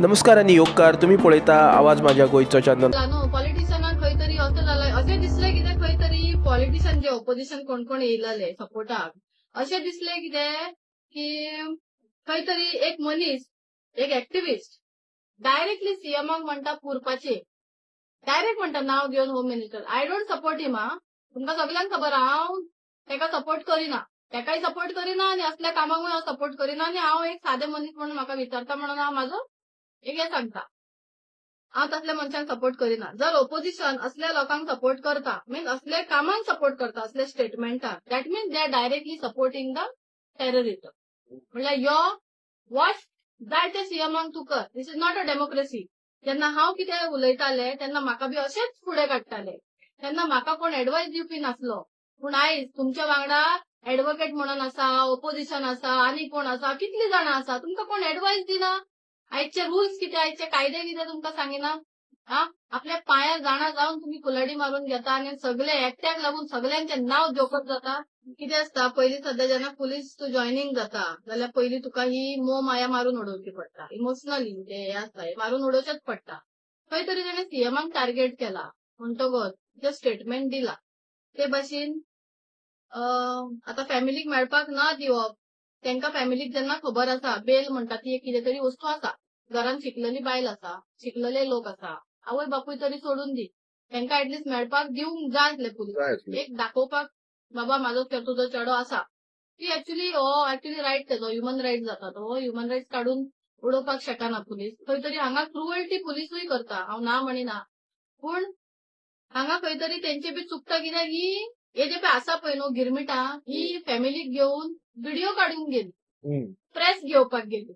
नमस्कार आनी योगकार, तुम्ही पळयता आवाज माझ्या गोंयचो चॅनल। पॉलिटिशनाक खंय तरी अशें जालां, अशें दिसलें कितें खंय तरी पॉलिटिशन जे ऑपोजिशन कोण कोण येयलेले सपोर्टाक, अशें दिसलें कितें की खंय तरी एक मनीस, एक एक्टिविस्ट डायरेक्टली सीएमाक म्हणटा पुरपाचे, डायरेक्ट म्हणटा नांव घेवन home minister. I don't support him. हा, तुमकां सगल्यांक खबर, हांव ताका सपोर्ट करिना, ताकाय सपोर्ट करिना आनी असल्या कामाकूय हांव सपोर्ट करिना. आनी हांव एक सादे मनीस म्हणून म्हाका विचारता म्हणून हांव म्हाजो एक हें सांगता, हांव तसल्या मनशांक सपोर्ट करिना. जर ओपोजिशन असल्या लोकांक सपोर्ट करता, मिन्स असल्या कामांक सपोर्ट करता, असल्या स्टेटमेंटाक, that means they are directly supporting the terrorism. म्हणल्यार यो वॉच जाय ते सीएमाक तूं कर, this is not a democracy. जेन्ना हांव कितें उलयताले तेन्ना म्हाका बी अशेंच फुडें काडटाले, तेन्ना म्हाका कोण एडवायस दिवपी नासलो. पूण आयज तुमच्या वांगडा एडवोकेट म्हणून आसा, ओपोजिशन आसा, आनी कोण आसा, कितली जाणां आसा, तुमकां कोण एडवायस दिना. आयचे रुल्स कितें, आयचे कायदे कितें तुमकां सांगिना. हा, आपल्या पांयार जाणा जावन तुमी कुलाडी मारून घेता आनी सगळे एकट्याक लागून सगळ्यांचें नांव जोखप जाता. कितें आसता, पयलीं सद्या जेन्ना पुलीस तूं जॉयनींग जाता जाल्यार पयलीं तुका ही मोह माया मारून उडोवची पडटा, इमोशनली ते हे आसता हे मारून उडोवचेच पडटा. खंय तरी तेणें सीएमाक टार्गेट केला म्हणटकच जे स्टेटमेंट दिला ते भाशेन आतां फॅमिलीक मेळपाक ना दिवप. तांकां फॅमिलीक जेन्ना खबर आसा बेल म्हणटा ती एक कितें तरी वस्तू आसा, घरान शिकलेली बायल आसा, शिकलेले लोक आसा, आवय बापूय तरी सोडून दी, तांकां एटलिस्ट मेळपाक दिवंक जाय आसले पुलीस, एक दाखोवपाक बाबा म्हाजो तुजो चेडो आसा. ती एक्चुली हो एक्चुली रायट तेजो ह्युमन रायट जाता, तो ह्युमन रायट्स काडून उडोवपाक शकना पुलीस. खंय तरी हांगा क्रुअल्टी पुलिसूय करता, हांव ना म्हणिना, पूण हांगा खंय तरी तेंचे बी चुकता. कित्याक ही हे जे पळय आसा पळय न्हू गिरमिटां, ही फॅमिलीक घेवन व्हिडिओ काडूंक गेली, प्रेस घेवपाक गेली,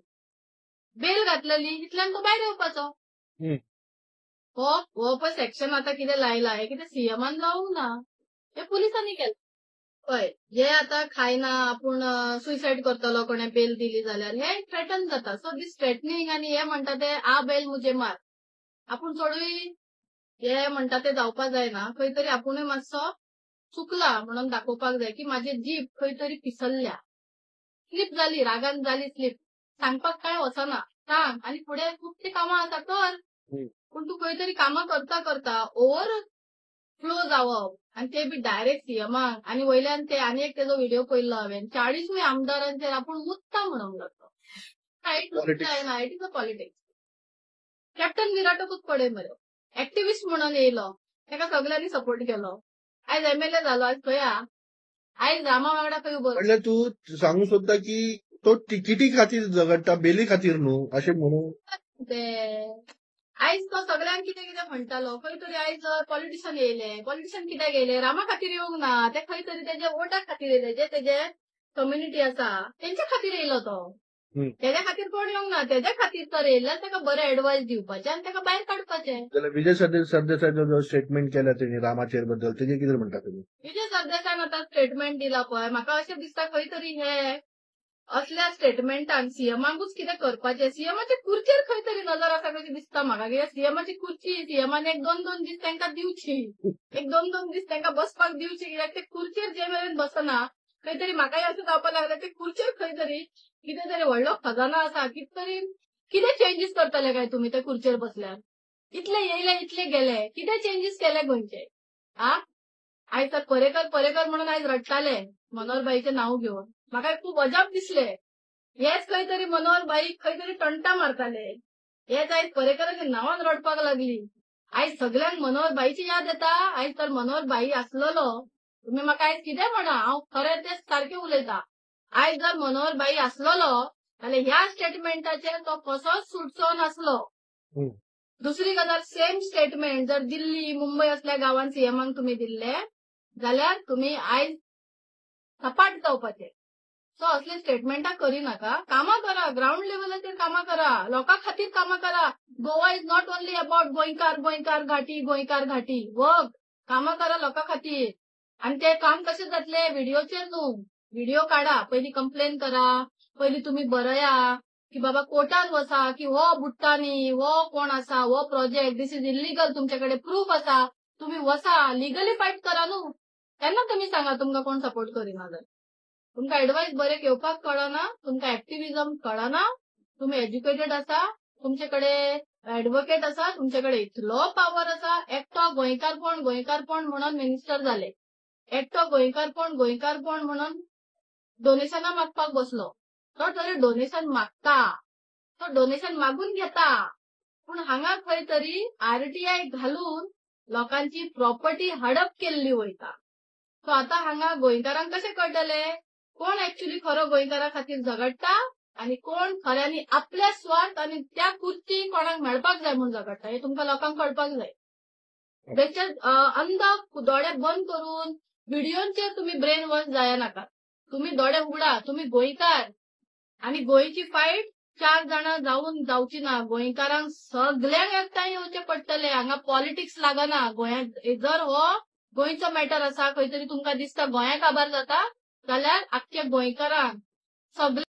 बेल घातलेली, इतल्यान तो भायर येवपाचो. हो पळय सेक्शन आतां कितें लायला, हे कितें सीएमान लावंक ना, हे पुलिसांनी केलां. पळय जे आतां खायना आपूण सुसायड करतलो कोणें बेल दिली जाल्यार, हे थ्रेटन जाता. सो दीस थ्रेटनींग आनी हे म्हणटा ते आ बेल मुझे मार, आपूण चडूय हे म्हणटा ते जावपा जायना. खंय तरी आपुणूय मातसो चुकला म्हणून दाखोवपाक जाय की माझी जीभ खंय तरी पिसल्ल्या, स्लीप जाली, रागान जाली स्लीप, सांगपाक काय वचना, सांग आनी फुडें खूब कामां आसा कर. पूण तूं खंय तरी कामां करता करता ओवर फ्लो जावप आनी ते बी डायरेक्ट सीएमाक. आनी वयल्यान ते आनी एक तेजो व्हिडिओ पळयल्लो हांवें, 40 आमदारांचेर आपूण मुत्ता म्हणूंक लागलो. जायना, it is a politics. Captain विराटकूच पळय मरे, एक्टिविस्ट म्हणून येयलो, ताका सगळ्यांनी सपोर्ट केलो, आयज एमएलए जालो, आयज खंय आयज रामा वांगडा खंय उबो. म्हणल्यार तूं सांगू सोदता की तो तिकेटी खातीर झगडटा, बेली खातीर न्हू अशें म्हणून ते आयज तो सगळ्यांक कितें कितें म्हणटालो. खंय तरी आयज पॉलिटिशन येयले, पॉलिटिशन कित्याक येयले, रामा खातीर येवंक ना, ते खंय तरी तेजे वोटा खातीर येयले, जे तेजे कम्युनिटी आसा तेंच्या खातीर येयलो तो, तेज्या खातीर कोण येवंक ना, तेज्या खातीर तर येयल्यार ताका बरे एडवायस दिवपाचे आनी ताका भायर काडपाचे. जाल्यार विजय सरदेसाय जो स्टेटमेंट केला तेणी रामाचेर बद्दल, तेजेर कितें म्हणटा तुमी? विजय सरदेसायन आतां स्टेटमेंट दिला पळय, म्हाका अशें दिसता खंय तरी हे असल्या स्टेटमेंटान सीएमाकूच कितें करपाचें, सीएमाचे कुर्चेर खंय तरी नजर आसा कशी दिसता म्हाका. कित्याक सीएमाची कुर्ची सीएमान एक दोन दोन दीस तांकां दिवची, एक दोन दोन दीस तांकां बसपाक दिवची, कित्याक ते कुर्चेर जे मेरेन बसना खंय तरी म्हाकाय अशें जावपाक लागलें ते कुर्चेर खंय तरी कितें तरी व्हडलो खजाना आसा, कितें तरी कितें चेंजीस करतले काय तुमी ते कुर्चेर बसल्यार, इतले येयले इतले गेले, कितें चेंजीस केले गोंयचे. आ आयज तर परेकर परेकर म्हणून आयज रडटाले मनोहरबाईचें नांव घेवन, म्हाका खूब अजाप दिसले. हेच खंय तरी मनोहरबाई खंय तरी टंटा मारताले, हेच आयज परेकराच्या नांवान रडपाक लागली. आयज सगल्यांक मनोहरबाईची याद येता. आयज तर मनोहरबाई आसलेलो, तुमी म्हाका आयज कितें म्हणा, हांव खरें तें सारकें उलयता. आयज जर मनोहरबाई आसलेलो जाल्यार ह्या स्टेटमेंटाचेर तो कसोच सुटचो नासलो. दुसरी गजाल, सेम स्टेटमेंट जर दिल्ली मुंबय असल्या गांवांत सीएमाक तुमी दिल्ले जाल्यार तुमी आयज सपाट जावपाचे. सो असले स्टेटमेंटां करिनाका, कामां करा, ग्रावंड लेवलाचेर कामां करा, लोकां खातीर कामां करा. Goa is not only about गोंयकार, गोंयकार घाटी, गोंयकार घाटी, वर्क कामां करा लोकां खातीर. आनी ते काम कशें जातलें, व्हिडिओचेर न्हू, व्हिडिओ काडा, पयलीं कंप्लेन करा, पयलीं तुमी बरया की बाबा कोर्टान वचा की हो बुडटा न्ही, हो कोण आसा, हो प्रोजेक्ट this is illegal, तुमचे कडेन प्रूफ आसा, तुमी वचा लिगली फायट करा न्हू. तेन्ना तुमी सांगा तुमकां कोण सपोर्ट करिना जाल्यार. तुमकां एडवायस बरें घेवपाक कळना, तुमकां एक्टिविजम कळना, तुमी एज्युकेटेड आसा, तुमचे कडेन एडवोकेट आसा, तुमचे कडेन इतलो पावर आसा. एकटो गोंयकारपण गोंयकारपण म्हणून मिनिस्टर जाले, एकटो गोंयकारपण गोंयकारपण म्हणून डोनेशनां मागपाक बसलो. तो तरी डोनेशन मागता, तो डोनेशन मागून घेता, पूण हांगा खंय तरी आरटीआय घालून लोकांची प्रॉपर्टी हडप केल्ली वयता. सो आतां हांगा गोंयकारांक कशें कळटलें कोण एक्चुअली खरो गोंयकारा खातीर झगडटा आनी कोण खऱ्यांनी आपल्या स्वार्थ आनी त्या खुर्ची कोणाक मेळपाक जाय म्हूण झगडटा, हें तुमकां लोकांक कळपाक जाय. बेश्टे अंध दोळे बंद करून व्हिडियोंचेर तुमी ब्रेन वॉश जायनाकात. तुमी दोळे उगडा, तुमी गोंयकार आनी गोंयची फायट 4 जाणां जावन जावची ना. गोंयकारांक सगल्यांक एकठांय येवचें पडटलें. हांगा पॉलिटिक्स लागना. गोंयांत जर हो गोंयचो मॅटर आसा, खंय तरी तुमकां दिसता गोंया काबार जाता जाल्यार आख्ख्या गोंयकारांक सगळे